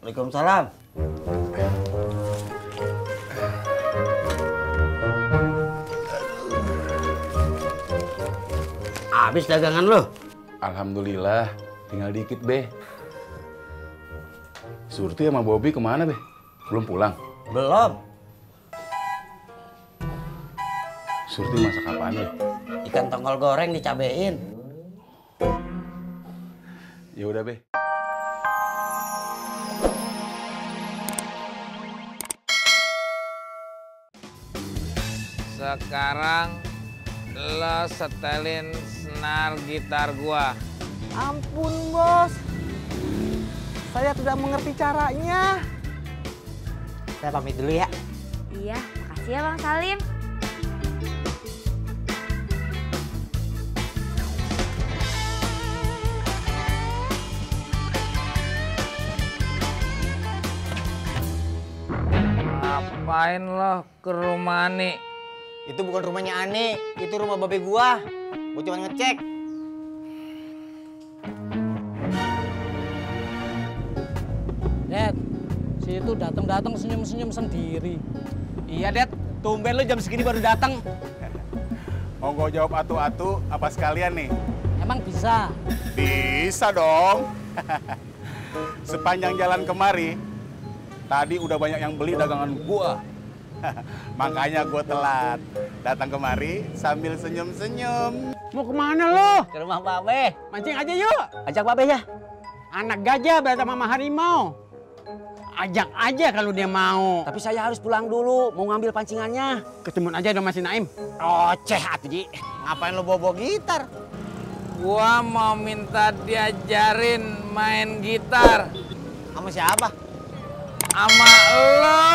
Waalaikumsalam. Habis dagangan lo? Alhamdulillah, tinggal dikit, Be. Surti sama Bobby kemana, Be? Belum pulang? Belum. Surti masak apaan, Be? Ikan tongkol goreng dicabein. Ya udah, Be. Sekarang lo setelin senar gitar gua. Ampun, Bos. Saya tidak mengerti caranya. Saya pamit dulu ya. Iya, makasih ya Bang Salim. Ngapain lo ke rumah Ani? Itu bukan rumahnya Ani, itu rumah babe gua. Gua cuma ngecek. Dad, si itu datang senyum-senyum sendiri. Iya, Det. Tumben lu jam segini baru datang. Mau gue jawab atu-atu apa sekalian nih? Emang bisa? Bisa dong. Sepanjang jalan kemari, tadi udah banyak yang beli dagangan gua. Makanya gue telat. Datang kemari sambil senyum-senyum. Mau kemana lo? Ke rumah Babe. Mancing aja yuk. Ajak Babe ya. Anak gajah berantem sama harimau. Ajak aja kalau dia mau. Tapi saya harus pulang dulu, mau ngambil pancingannya. Ketemu aja dong Mas Naim. Oceh atuh, Ji. Ngapain lo bawa gitar? Gua mau minta diajarin main gitar. Sama siapa? Sama lo.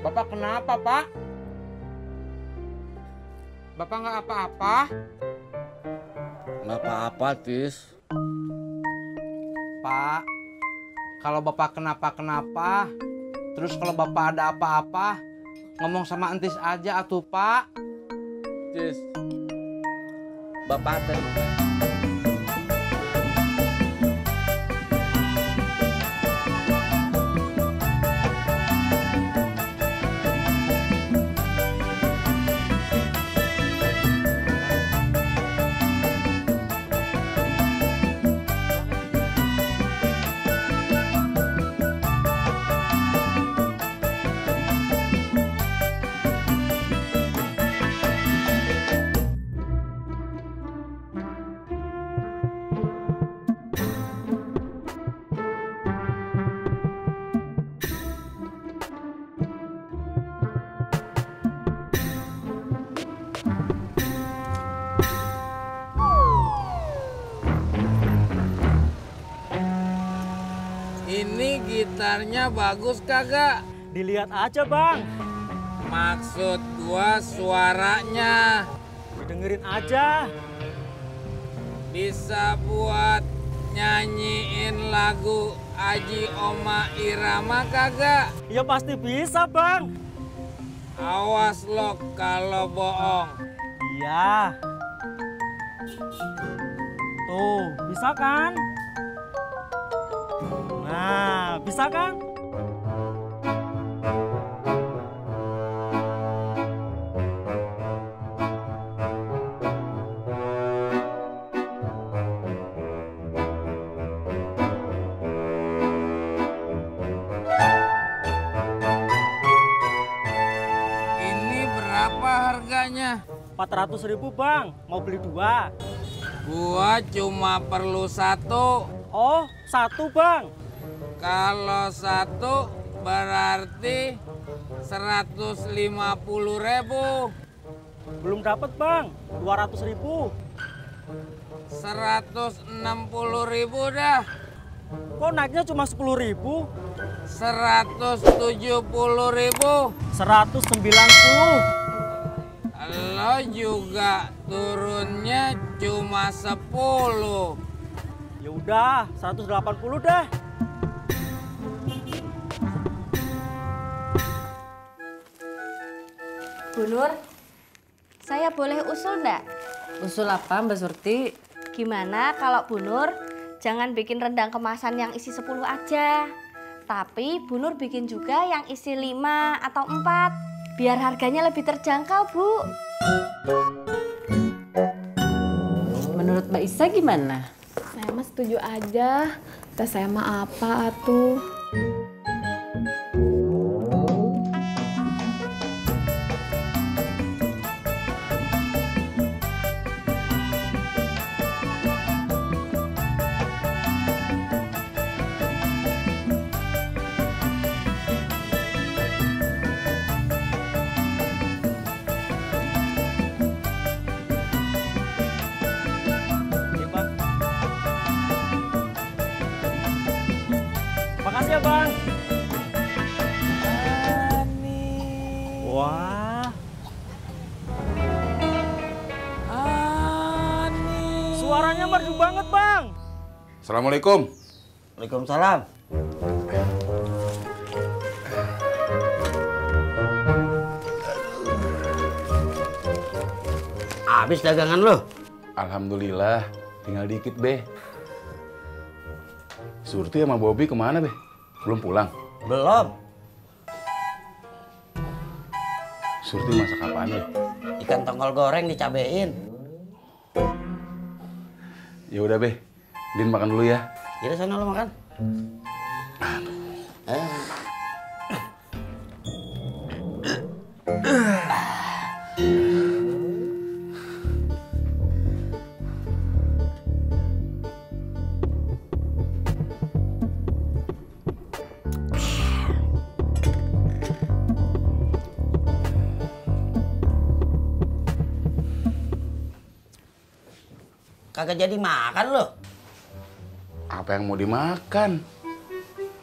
Bapak kenapa, Pak? Bapak nggak apa-apa? Nggak apa-apa, Tis. Pak, kalau Bapak kenapa-kenapa, terus kalau Bapak ada apa-apa, ngomong sama Entis aja atuh, Pak. Tis. Bapak teh. Ini gitarnya bagus kagak? Dilihat aja, Bang. Maksud gua suaranya Didengerin aja. bisa buat nyanyiin lagu Aji Oma Irama kagak? Ya pasti bisa, Bang. Awas lo kalau bohong. Iya. Tuh, bisa kan? Nah, bisa kan? Ini berapa harganya? 400.000, Bang. Mau beli 2? Gua cuma perlu 1. Oh, 1, Bang. Kalau 1 berarti 150.000. Belum dapat, Bang. 200.000. 160.000 dah. Kok naiknya cuma 10.000? 170.000. 190. Lo juga turunnya cuma 10. Ya udah, 180 dah. Bu Nur, saya boleh usul enggak? Usul apa Mbak Surti? Gimana kalau Bu Nur jangan bikin rendang kemasan yang isi 10 aja. Tapi Bu Nur bikin juga yang isi 5 atau 4. Biar harganya lebih terjangkau, Bu. menurut Mbak Isa gimana? Saya mah setuju aja. Tes saya mah apa atuh? Makasih ya Bang. Wah. Suaranya merdu banget Bang. Assalamualaikum. Waalaikumsalam. Habis dagangan lo? Alhamdulillah, tinggal dikit, Be. Surti sama Bobby kemana, Be? Belum pulang? Belum. Surti masak apaan, Be? Ikan tongkol goreng dicabein. Ya udah, Be. Din makan dulu ya. Jadi sana lo makan. Kagak jadi makan lo. Apa yang mau dimakan?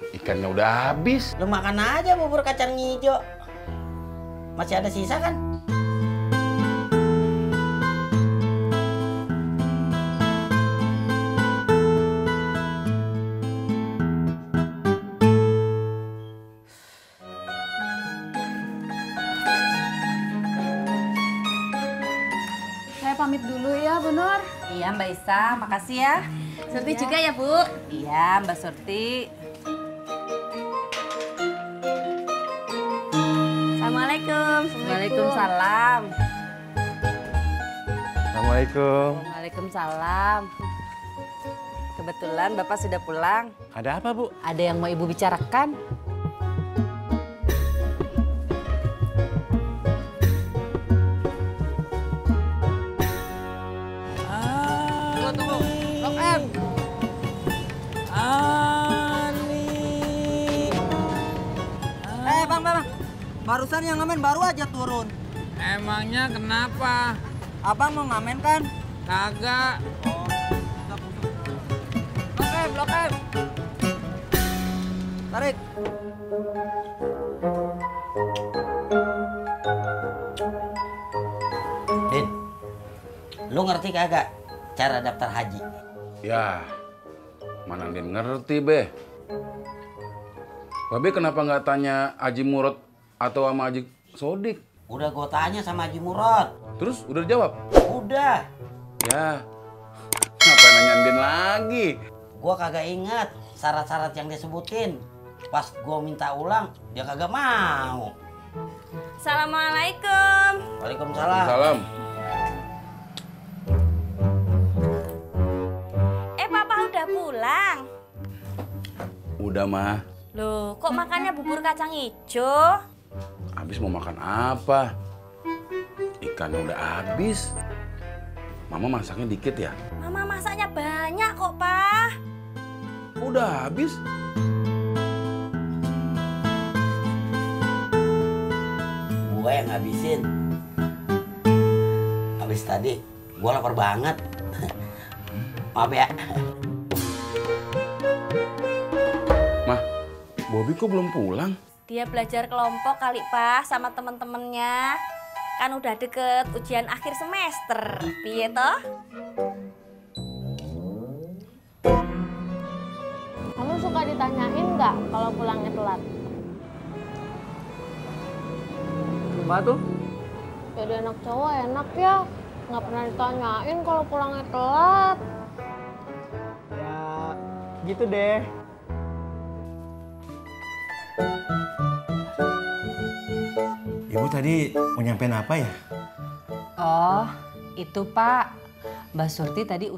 Ikannya udah habis. Lo makan aja bubur kacang hijau. Masih ada sisa kan? Saya pamit dulu ya, Bu Nur. Iya Mbak Isa, makasih ya. Surti juga ya, Bu. Iya Mbak Surti. Assalamualaikum. Waalaikumsalam. Assalamualaikum. Waalaikumsalam. Kebetulan Bapak sudah pulang. Ada apa, Bu? Ada yang mau Ibu bicarakan? Tunggu. Blok M. Bang. Barusan yang ngamen baru aja turun. Emangnya kenapa? Abang mau ngamen kan? Kagak. Blok M. Tarik. Din, lu ngerti kagak cara daftar haji? Ya, mana Din ngerti, Be. Babe kenapa nggak tanya Haji Murad atau sama Haji Sodik? Udah gue tanya sama Haji Murad. Terus udah dijawab? Udah. Ya, ngapain nanyain Din lagi? Gue kagak ingat syarat-syarat yang disebutin. Pas gue minta ulang, dia kagak mau. Assalamualaikum. Waalaikumsalam. Salam. Papa udah pulang. Udah, mah. Loh, kok makannya bubur kacang hijau? Habis mau makan apa? Ikannya udah habis. Mama masaknya dikit ya? Mama masaknya banyak kok, Pak. Udah habis. Gue yang ngabisin. Habis tadi, gue lapar banget. Maaf ya. Mah, Bobby kok belum pulang? Dia belajar kelompok kali, Pak, sama temen-temennya. Kan udah deket ujian akhir semester. Piye toh? Kamu suka ditanyain nggak kalau pulangnya telat? Apa tuh? Jadi anak cowok enak ya, nggak pernah ditanyain kalau pulangnya telat. Ya, gitu deh. Ibu tadi mau nyampein apa ya? Oh, itu Pak. Mbak Surti tadi